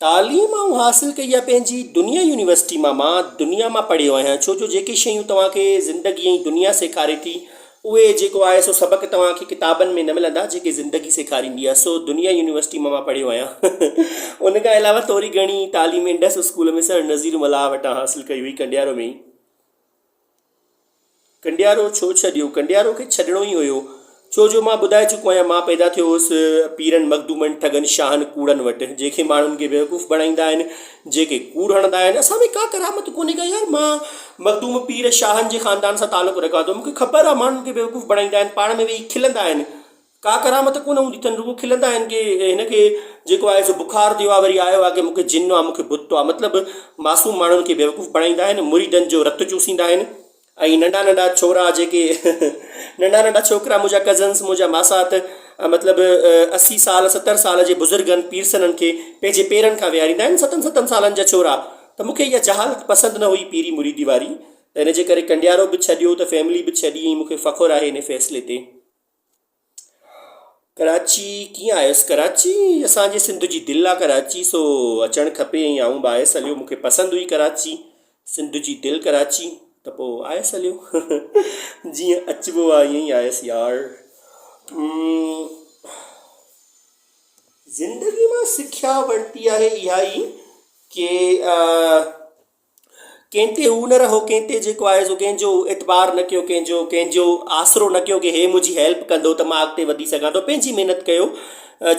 تعليم آئون حاصل ڪئي آ پنهنجي دنيا يونيورسٽي مان مان دنيا مان پڙهيو آهيان ڇو جو جيڪي شيون توهان کي زندگي ۽ دنيا سيکاري ٿي اهي جيڪو آهي سو سبق توهان کي ڪتابن ۾ نه ملندا جيڪي زندگي سيکاريندي آ سو دنيا يونيورسٽي مان مان پڙهيو آهيان ان کان علاوه ٿوري گهڻي تعليم انڊس اسڪول ۾ سر نذير ملاح وٽان حاصل ڪئي هئي ڪنڊيارو ۾ ئي. ڪنڊيارو ڇو ڇڏيو؟ ڪنڊيارو کي ڇڏڻو ئي هيو، ڇو جو مان ٻڌائي چڪو آهيان، مان پيدا ٿيو هوس پيرن، مخدومن، ٺڳن، شاهن، ڪوڙن وٽ، جيڪي ماڻهن کي بيوقوف بڻائيندا آهن، جيڪي ڪوڙ هڻندا آهن. اسان ۾ ڪا ڪرامت ڪونهي ڪا يار، مان مخدوم پير شاهن جي خاندان سان تعلق رکان ٿو، مون کي خبر آهي ماڻهن کي بيوقوف بڻائيندا آهن، پاڻ ۾ ويهي کلندا آهن، ڪا ڪرامت ڪونه هوندي اٿن، رڳو کلندا آهن ڪي هن کي جيڪو آهي سو بخار ٿيو آهي وري آيو آهي ڪي مون کي جن آهي مون کي ڀت آهي مطلب معصوم ماڻهن کي بيوقوف بڻائيندا آهن مريدن جو رت چوسيندا آهن ۽ ننڍا ننڍا ڇورا جيڪي ننڍا ننڍا ڇوڪرا منهنجا ڪزنس منهنجا ماسات مطلب 80 سال 70 سال جي بزرگن پيرسنن کي پنهنجي پيرن کان ويهاريندا آهن ستن ستن سالن جا ڇورا ته مون کي اها جهالت پسند نه هئي پيري مريدي واري ته ان جي ڪري ڪنڊيارو به ڇڏيو ته فيملي به ڇڏي ۽ مون کي فخر آهي ان فيصلي تي. ڪراچي ڪيئن آيس؟ ڪراچي اسان جي سنڌ جي دل آ ڪراچي سو اچڻ کپي ۽ آئون به آيس هليو مونکي پسند هئي ڪراچي سنڌ جي دل ڪراچي ته پوء آيس هليو جيئن اچبو آ ائين ئي آيس يار زندگي مان سکيا ورتي آهي اها ئي ڪي ڪنهن تي هو نه رهو ڪنهن تي جيڪو آهي سو ڪنهن جو اعتبار نه ڪيو ڪنهن جو ڪنهن جو آسرو نه ڪيو ڪي هي منهنجي هيلپ ڪندو ته مان اڳتي وڌي سگهان ٿو پنهنجي محنت ڪيو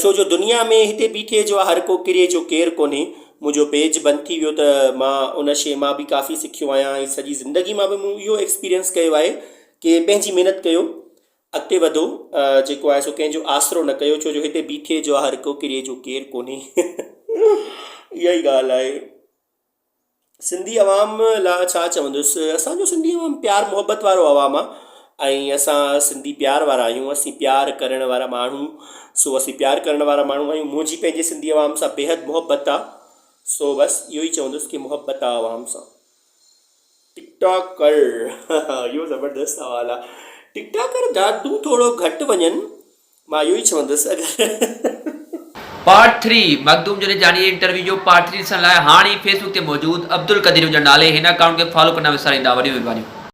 ڇو جو دنيا ۾ هتي بيٺي جو هر ڪو ڪري جو ڪير ڪونهي منهنجو پيج بند ٿي ويو ته مان ان شي مان به ڪافي سکيو آهيان ۽ سڄي زندگي مان به مون اهو ايڪسپيرينس ڪيو آهي ڪي پنهنجي محنت ڪيو اڳتي وڌو جيڪو آهي سو ڪنهن جو آسرو نه ڪيو ڇو جو هتي بيٺي جو هر ڪو ڪري جو ڪير ڪونهي اها ئي ڳالهه آهي سنڌي عوام لا ڇا چوندس اسان جو سنڌي عوام پيار محبت وارو عوام آ ۽ اسان سنڌي پيار وارا آهيون اسين پيار ڪرڻ وارا ماڻهو سو اسين پيار ڪرڻ وارا ماڻهو آهيون منهنجي پنهنجي سنڌي عوام سان بيحد محبت آ سو بس اهو ئي چوندس ڪي محبت آ عوام سان ٽڪ ٽاڪر اهو زبردست سوال آ ٽڪ ٽاڪر دادو ٿورو گهٽ وڃن مان اهو ئي چوندس اگر. پارٽ ٿري، مخدوم جنيد جاني جي انٽرويو جو پارٽ ٿري ڏسڻ لاء هاڻ ئي فيس بڪ تي موجود عبدالقدير هجڻ نالي هن اڪائونٽ کي فالو ڪرڻ نه وساريندا وڏيون مهربانيون.